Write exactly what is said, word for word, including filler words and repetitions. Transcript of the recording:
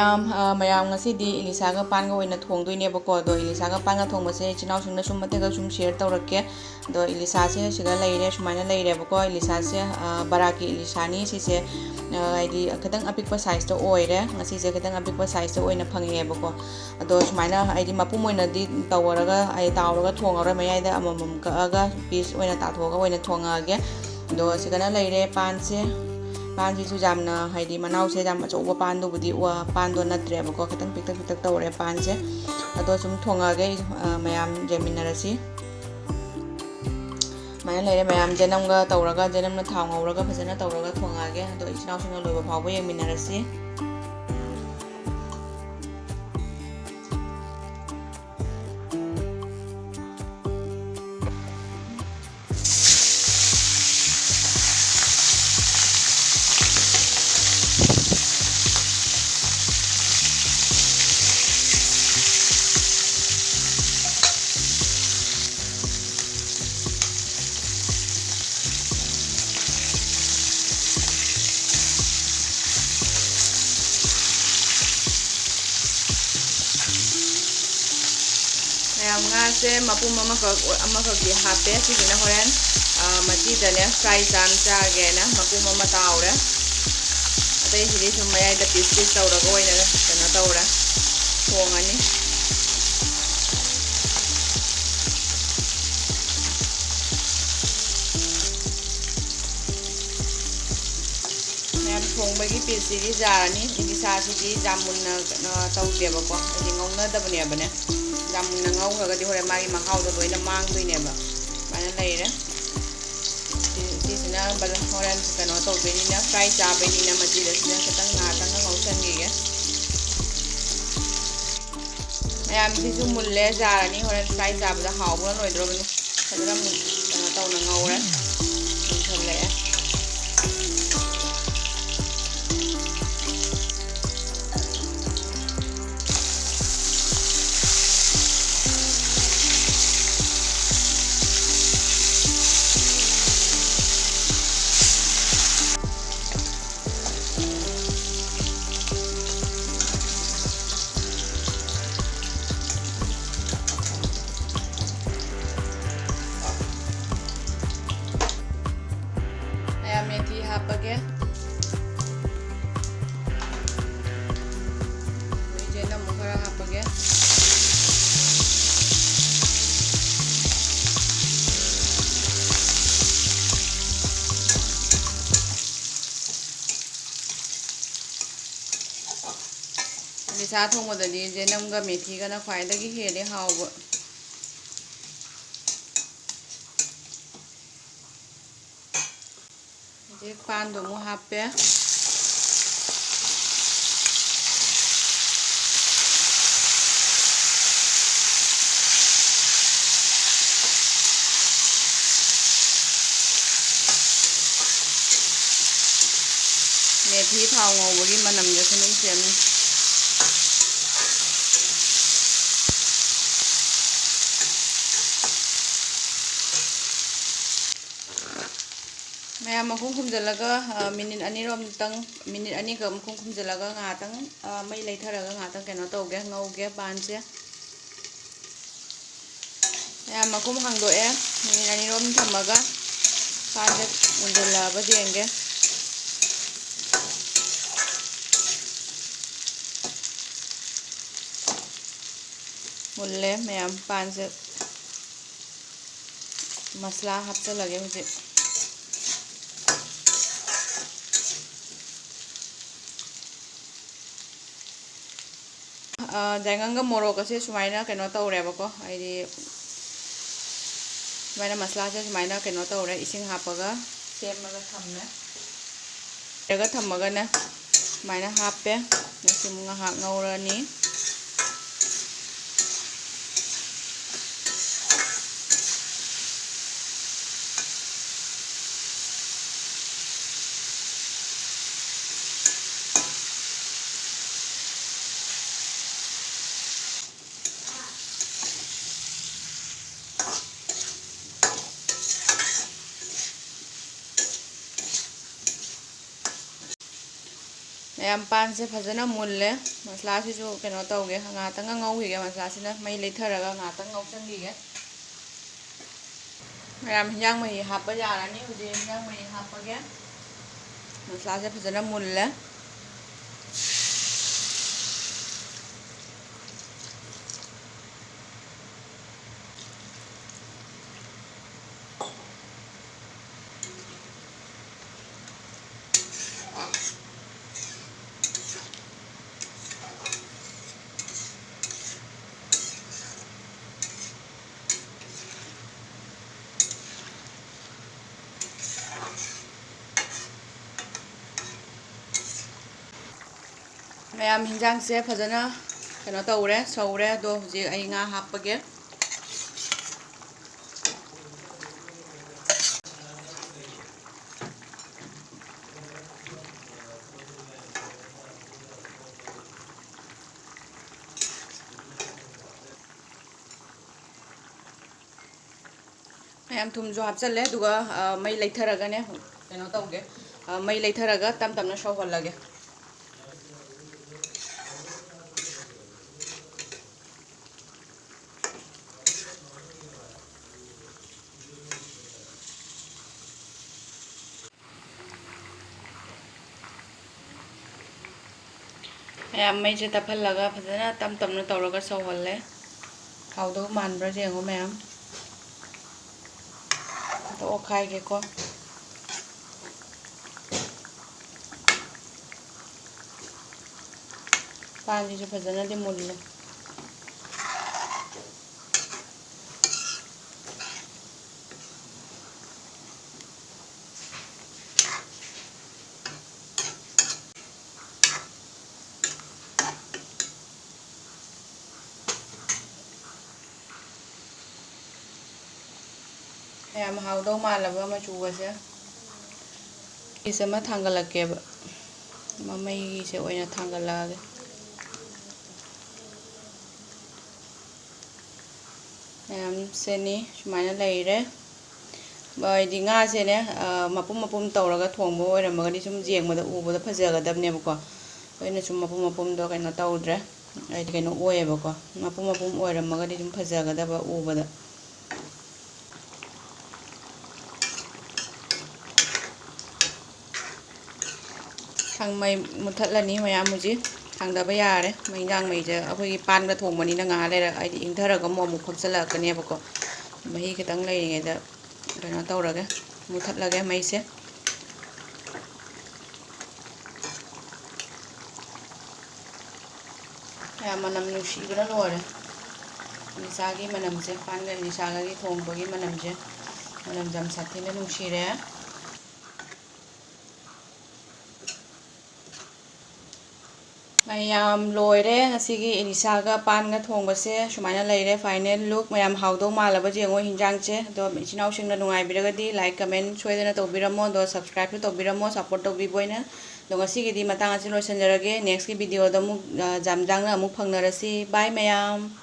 ꯃꯌꯥꯝ, ꯑ, ꯃꯌꯥꯝ, ꯉꯁꯤꯗꯤ ꯏꯂꯤꯁꯥꯒ ꯄꯥꯟꯒ ꯑꯣꯏꯅ ꯊꯣꯡꯗꯣꯏꯅꯦꯕꯀꯣ꯫ ꯑꯗꯣ ꯏꯂꯤꯁꯥꯒ ꯄꯥꯟꯒ ꯊꯣꯡꯕꯁꯦ ꯏꯆꯤꯟ ꯏꯅꯥꯎꯁꯤꯡꯅ ꯁꯨꯝ ꯃꯇꯦꯛ ꯈꯛ ꯁꯨꯝ share ꯇꯧꯔꯛꯀꯦ꯫ ꯑꯗꯣ ꯏꯂꯤꯁꯥꯁꯦ ꯁꯤꯗ ꯂꯩꯔꯦ, ꯁꯨꯃꯥꯏꯅ ꯂꯩꯔꯦꯕꯀꯣ꯫ ꯏꯂꯤꯁꯥꯁꯦ, ꯑ, ꯕꯔꯥꯀꯤ ꯏꯂꯤꯁꯥꯅꯤ ꯁꯤꯁꯦ꯫ ꯑ, ꯍꯥꯏꯗꯤ ꯈꯤꯇꯪ ꯑꯄꯤꯛꯄ size ꯇ ꯑꯣꯏꯔꯦ꯫ ꯉꯁꯤꯁꯦ ꯈꯤꯇꯪ ꯑꯄꯤꯛꯄ size ꯇ ꯑꯣꯏꯅ ꯐꯪꯉꯛꯑꯦꯕꯀꯣ꯫ ꯑꯗꯣ ꯁꯨꯃꯥꯏꯅ ꯍꯥꯏꯗꯤ ꯃꯄꯨꯝ ꯑꯣꯏꯅꯗꯤ ꯇꯧꯔꯒ, ꯍꯥꯏꯗꯤ ꯇꯥꯎꯔꯒ ꯊꯣꯡꯉꯔꯣꯏ, ꯃꯌꯥꯏꯗ ꯑꯃꯃꯝ ꯀꯛꯑꯒ piece ꯑꯣꯏꯅ ꯇꯥꯊꯣꯛꯑꯒ ꯑꯣꯏꯅ ꯊꯣꯡꯉꯛꯑꯒꯦ꯫ ꯑꯗꯣ ꯁꯤꯗꯅ ꯂꯩꯔꯦ ꯄꯥꯟꯁꯦ꯫ ꯄꯥꯟꯁꯤꯁꯨ ꯌꯥꯝꯅ ꯍꯥꯏꯗꯤ ꯃꯅꯥꯎꯁꯦ ꯌꯥꯝ ꯑꯆꯧꯕ ꯄꯥꯟꯗꯨꯕꯨꯗꯤ ꯑꯣ-, ꯄꯥꯟꯗꯣ ꯅꯠꯇ꯭ꯔꯦꯕꯀꯣ, ꯈꯤꯇꯪ ꯄꯤꯛꯇꯛ ꯄꯤꯛꯇꯛ ꯇꯧꯔꯦ ꯄꯥꯟꯁꯦ꯫ ꯑꯗꯣ ꯁꯨꯝ ꯊꯣꯡꯉꯛꯑꯒꯦ, ꯑ, ꯃꯌꯥꯝ ꯌꯦꯡꯃꯤꯟꯅꯔꯁꯤ꯫ ꯁꯨꯃꯥꯏꯅ ꯂꯩꯔꯦ ꯃꯌꯥꯝ, ꯖꯦꯅꯝꯒ ꯇꯧꯔꯒ, ꯖꯦꯅꯝꯅ ꯊꯥꯎ ꯉꯧꯔꯒ ꯐꯖꯅ ꯇꯧꯔꯒ ꯊꯣꯡꯉꯛꯑꯒꯦ꯫ ꯑꯗꯣ ꯏꯆꯤꯟ ꯏꯅꯥꯎꯁꯤꯡꯅ ꯂꯣꯏꯕ ꯐꯥꯎꯕ ꯌꯦꯡꯃꯤꯟꯅꯔꯁꯤ꯫ ꯃꯌꯥꯝ, ꯉꯥꯁꯦ ꯃꯄꯨꯝ ꯑꯃꯈꯛ, ꯑꯃꯈꯛꯇꯤ ꯍꯥꯞꯄꯦ꯫ ꯁꯤꯁꯤꯅ ꯍꯣꯔꯦꯟ, ꯑ, ꯃꯆꯤꯗꯅꯦ fry ꯆꯥꯟ ꯆꯥꯒꯦꯅ ꯃꯄꯨꯝ ꯑꯃ ꯇꯥꯎꯔꯦ꯫ ꯑꯇꯩꯁꯤꯗꯤ ꯁꯨꯝ ꯃꯌꯥꯏꯗ piece piece ꯇꯧꯔꯒ ꯑꯣꯏꯅ ꯀꯩꯅꯣ ꯇꯧꯔꯦ, ꯊꯣꯡꯉꯅꯤ꯫ ꯃꯌꯥꯝ, ꯊꯣꯡꯕꯒꯤ piece ꯁꯤꯗꯤ ꯖꯥꯔ ꯑꯅꯤ, ꯏꯂꯤꯁꯥꯁꯤꯗꯤ ꯌꯥꯝ ꯃꯨꯟꯅ, ꯑ, ꯇꯧꯗꯦꯕꯀꯣ, ꯍꯥꯏꯗꯤ ꯉꯧꯅꯗꯕꯅꯦꯕꯅꯦ꯫ ꯌꯥꯝ ꯃꯨꯟꯅ ꯉꯧꯈ꯭ꯔꯒꯗꯤ ꯍꯣꯔꯦꯟ ꯃꯥꯒꯤ ꯃꯍꯥꯎꯗꯣ ꯂꯣꯏꯅ ꯃꯥꯡꯗꯣꯏꯅꯦꯕ꯫ ꯁꯨꯃꯥꯏꯅ ꯂꯩꯔꯦ꯫ ꯁꯤ-, ꯁꯤꯁꯤꯅ ꯕ-, ꯍꯣꯔꯦꯟ ꯀꯩꯅꯣ ꯇꯧꯗꯣꯏꯅꯤꯅ, fry ꯆꯥꯕꯩꯅꯤꯅ ꯃꯆꯤꯗꯁꯤꯅ ꯈꯤꯇꯪ ꯉꯥꯏꯍꯥꯛꯇꯪꯒ ꯉꯧꯁꯟꯈꯤꯒꯦ꯫ ꯃꯌꯥꯝꯁꯤꯁꯨ ꯃꯨꯜꯂꯦ, ꯖꯥꯔ ꯑꯅꯤ, ꯍꯣꯔꯦꯟ fry ꯆꯥꯕꯗ ꯍꯥꯎꯕꯅ ꯂꯣꯏꯗ꯭ꯔꯣꯕꯅꯤ꯫ ꯐꯖꯅ ꯃꯨꯟ-, ꯀꯩꯅꯣ ꯇꯧꯅ ꯉꯧꯔꯦ, ꯃꯨꯟꯁꯜꯂꯛꯑꯦ꯫ ꯍꯥꯞꯄꯒꯦ꯫ ꯆꯦꯅꯝ ꯑꯃꯨꯛ ꯈꯔ ꯍꯥꯞꯄꯒꯦ꯫ ꯅꯤꯁꯥ ꯊꯣꯡꯕꯗꯗꯤ ꯆꯦꯅꯝꯒ ꯃꯦꯊꯤꯒꯅ ꯈ꯭ꯋꯥꯏꯗꯒꯤ ꯍꯦꯜꯂꯦ ꯍꯥꯎꯕ꯫ ꯍꯧꯖꯤꯛ ꯄꯥꯟꯗꯣ ꯑꯃꯨꯛ ꯍꯥꯞꯄꯦ꯫ ꯃꯦꯊꯤ ꯊꯥꯎ ꯉꯧꯕꯒꯤ ꯃꯅꯝꯗꯁꯨ ꯑꯗꯨꯝ ꯁꯦꯝꯃꯤ꯫ ꯃꯌꯥꯝ ꯃꯈꯨꯝ ꯈꯨꯝꯖꯤꯜꯂꯒ, ꯑ, ꯃꯤꯅꯤꯠ ꯑꯅꯤꯔꯣꯝꯇꯪ, ꯃꯤꯅꯤꯠ ꯑꯅꯤꯒ ꯃꯈꯨꯝ ꯈꯨꯝꯖꯤꯜꯂꯒ ꯉꯥꯏꯍꯥꯛꯇꯪ, ꯑ, ꯃꯩ ꯂꯩꯊꯔꯒ ꯉꯥꯏꯍꯥꯛꯇꯪ ꯀꯩꯅꯣ ꯇꯧꯒꯦ, ꯉꯧꯒꯦ ꯄꯥꯟꯁꯦ꯫ ꯃꯌꯥꯝ ꯃꯈꯨꯝ ꯍꯥꯡꯗꯣꯛꯑꯦ꯫ ꯃꯤꯅꯤꯠ ꯑꯅꯤꯔꯣꯝ ꯊꯝꯃꯒ ꯄꯥꯟꯁꯦ ꯃꯨꯟꯖꯜꯂꯛꯑꯕ ꯌꯦꯡꯒꯦ꯫ ꯃꯨꯜꯂꯦ ꯃꯌꯥꯝ ꯄꯥꯟꯁꯦ꯫ ꯃꯁꯂꯥ ꯍꯥꯞꯆꯜꯂꯒꯦ ꯍꯧꯖꯤꯛ꯫ ꯑ, ꯌꯥꯏꯉꯪꯒ ꯃꯣꯔꯣꯛꯀꯁꯦ ꯁꯨꯃꯥꯏꯅ ꯀꯩꯅꯣ ꯇꯧꯔꯦꯕꯀꯣ, ꯍꯥꯏꯗꯤ ꯁꯨꯃꯥꯏꯅ ꯃꯁꯂꯥꯁꯦ ꯁꯨꯃꯥꯏꯅ ꯀꯩꯅꯣ ꯇꯧꯔꯦ, ꯏꯁꯤꯡ ꯍꯥꯞꯄꯒ ꯁꯦꯝꯃꯒ ꯊꯝꯃꯦ꯫ ꯂꯩꯔꯒ ꯊꯝꯃꯒꯅꯦ ꯁꯨꯃꯥꯏꯅ ꯍꯥꯞꯄꯦ꯫ ꯃꯁꯤ ꯑꯃꯨꯛ ꯉꯥꯏꯍꯥꯛ ꯉꯧꯔꯅꯤ꯫ ꯃꯌꯥꯝ ꯄꯥꯟꯁꯦ ꯐꯖꯅ ꯃꯨꯜꯂꯦ꯫ ꯃꯁꯂꯥꯁꯤꯁꯨ ꯀꯩꯅꯣ ꯇꯧꯒꯦ, ꯉꯥꯏꯍꯥꯛꯇꯪꯒ ꯉꯧꯈꯤꯒꯦ꯫ ꯃꯁꯂꯥꯁꯤꯅ ꯃꯩ ꯂꯩꯊꯔꯒ ꯉꯥꯏꯍꯥꯛꯇꯪ ꯉꯧꯁꯟꯈꯤꯒꯦ꯫ ꯃꯌꯥꯝ ꯍꯤꯟꯖꯥꯡ ꯃꯍꯤ ꯍꯥꯞꯄ ꯌꯥꯔꯅꯤ꯫ ꯍꯧꯖꯤꯛ ꯍꯤꯟꯖꯥꯡ ꯃꯍꯤ ꯍꯥꯞꯄꯒꯦ꯫ ꯃꯁꯂꯥꯁꯦ ꯐꯖꯅ ꯃꯨꯜꯂꯦ꯫ ꯃꯌꯥꯝ, ꯍꯤꯟꯖꯥꯡꯁꯦ ꯐꯖꯅ ꯀꯩꯅꯣ ꯇꯧꯔꯦ, ꯁꯧꯔꯦ꯫ ꯑꯗꯣ ꯍꯧꯖꯤꯛ ꯑꯩ ꯉꯥ ꯍꯥꯞꯄꯒꯦ꯫ ꯃꯌꯥꯝ, ꯊꯨꯝꯁꯨ ꯍꯥꯞꯆꯜꯂꯦ꯫ ꯑꯗꯨꯒ, ꯑ, ꯃꯩ ꯂꯩꯊꯔꯒꯅꯦ, ꯀꯩꯅꯣ ꯇꯧꯒꯦ, ꯑ, ꯃꯩ ꯂꯩꯊꯔꯒ ꯇꯞ ꯇꯞꯅ ꯁꯧꯍꯜꯂꯒꯦ꯫ ꯃꯌꯥꯝ, ꯃꯩꯁꯦ ꯇꯞꯍꯜꯂꯒ ꯐꯖꯅ ꯇꯞ ꯇꯞꯅ ꯇꯧꯔꯒ ꯁꯧꯍꯜꯂꯦ꯫ ꯍꯥꯎꯗꯧ ꯃꯥꯟꯕ꯭ꯔꯥ ꯌꯦꯡꯉꯣ ꯃꯌꯥꯝ꯫ ꯑꯝꯇ ꯑꯣꯠꯈꯥꯏꯒꯦꯀꯣ꯫ ꯄꯥꯟꯁꯤꯁꯨ ꯐꯖꯅꯗꯤ ꯃꯨꯜꯂꯦ꯫ ꯌꯥꯝ ꯍꯥꯎꯗꯧ ꯃꯥꯜꯂꯕ ꯃꯆꯨꯒꯁꯦ꯫ ꯄꯤꯁ ꯑꯃ ꯊꯥꯡꯒꯠꯂꯛꯀꯦꯕ, ꯃꯃꯩꯒꯤꯁꯦ ꯑꯣꯏꯅ ꯊꯥꯡꯒꯠꯂꯛꯑꯒꯦ꯫ ꯃꯌꯥꯝ, ꯁꯦꯅꯤ ꯁꯨꯃꯥꯏꯅ ꯂꯩꯔꯦ꯫ ꯍꯥꯏꯗꯤ ꯉꯥꯁꯦꯅꯦ, ꯑ, ꯃꯄꯨꯝ ꯃꯄꯨꯝ ꯇꯧꯔꯒ ꯊꯣꯡꯕ ꯑꯣꯏꯔꯝꯃꯒꯗꯤ ꯁꯨꯝ ꯌꯦꯡꯕꯗ, ꯎꯕꯗ ꯐꯖꯒꯗꯕꯅꯦꯕꯀꯣ꯫ ꯑꯩꯅ ꯁꯨꯝ ꯃꯄꯨꯝ ꯃꯄꯨꯝꯗꯣ ꯀꯩꯅꯣ ꯇꯧꯗ꯭ꯔꯦ, ꯍꯥꯏꯗꯤ ꯀꯩꯅꯣ ꯑꯣꯏꯌꯦꯕꯀꯣ꯫ ꯃꯄꯨꯝ ꯃꯄꯨꯝ ꯑꯣꯏꯔꯝꯃꯒꯗꯤ ꯁꯨꯝ ꯐꯖꯒꯗꯕ ꯎꯕꯗ꯫ ꯃꯩ ꯃꯨꯊꯠꯂꯅꯤ ꯃꯌꯥꯝ, ꯍꯧꯖꯤꯛ ꯊꯥꯡꯗꯕ ꯌꯥꯔꯦ꯫ ꯃꯩ, ꯏꯟꯖꯥꯡ ꯃꯩꯁꯦ ꯑꯩꯈꯣꯏꯒꯤ ꯄꯥꯟꯒ ꯊꯣꯡꯕꯅꯤꯅ ꯉꯥꯏꯍꯥꯛ ꯂꯩꯔ, ꯍꯥꯏꯗꯤ ꯏꯪꯊꯔꯒ ꯑꯃꯨꯛ, ꯑꯃꯨꯛ ꯐꯛꯆꯜꯂꯛꯀꯅꯦꯕꯀꯣ꯫ ꯃꯍꯤ ꯈꯤꯇꯪ ꯂꯩꯔꯤꯉꯩꯗ ꯀꯩꯅꯣ ꯇꯧꯔꯒꯦ, ꯃꯨꯊꯠꯂꯒꯦ ꯃꯩꯁꯦ꯫ ꯌꯥꯝ ꯃꯅꯝ ꯅꯨꯡꯁꯤꯕꯅ ꯂꯣꯏꯔꯦ꯫ ꯏꯂꯤꯁꯥꯒꯤ ꯃꯅꯝꯁꯦ, ꯄꯥꯟꯒ ꯏꯂꯤꯁꯥꯒꯒꯤ ꯊꯣꯡꯕꯒꯤ ꯃꯅꯝꯁꯦ, ꯃꯅꯝꯁꯦ ꯌꯥꯝ ꯁꯥꯊꯤꯅ ꯅꯨꯡꯁꯤꯔꯦ꯫ ꯃꯌꯥꯝ, ꯂꯣꯏꯔꯦ ꯉꯁꯤꯒꯤ ꯏꯂꯤꯁꯥꯒ ꯄꯥꯟꯒ ꯊꯣꯡꯕꯁꯦ꯫ ꯁꯨꯃꯥꯏꯅ ꯂꯩꯔꯦ final look꯫ ꯃꯌꯥꯝ, ꯍꯥꯎꯗꯧ ꯃꯥꯜꯂꯕ ꯌꯦꯡꯉꯣ ꯍꯤꯟꯖꯥꯡꯁꯦ꯫ ꯑꯗꯣ ꯏꯆꯤꯟ ꯏꯅꯥꯎꯁꯤꯡꯅ ꯅꯨꯡꯉꯥꯏꯕꯤꯔꯒꯗꯤ like, comment ꯁꯣꯏꯗꯅ ꯇꯧꯕꯤꯔꯝꯃꯣ꯫ ꯑꯗꯣ subscribeꯁꯨ ꯇꯧꯕꯤꯔꯝꯃꯣ, support ꯇꯧꯕꯤꯕ ꯑꯣꯏꯅ꯫ ꯑꯗꯣ ꯉꯁꯤꯒꯤꯗꯤ ꯃꯇꯥꯡ ꯑꯁꯤ ꯂꯣꯏꯁꯤꯟꯖꯔꯒꯦ꯫ Nextꯀꯤ videoꯗ ꯑꯃꯨꯛ, ꯑ, ꯖꯥꯝ ꯖꯥꯝꯅ ꯑꯃꯨꯛ ꯐꯪꯅꯔꯁꯤ꯫ Bye ꯃꯌꯥꯝ꯫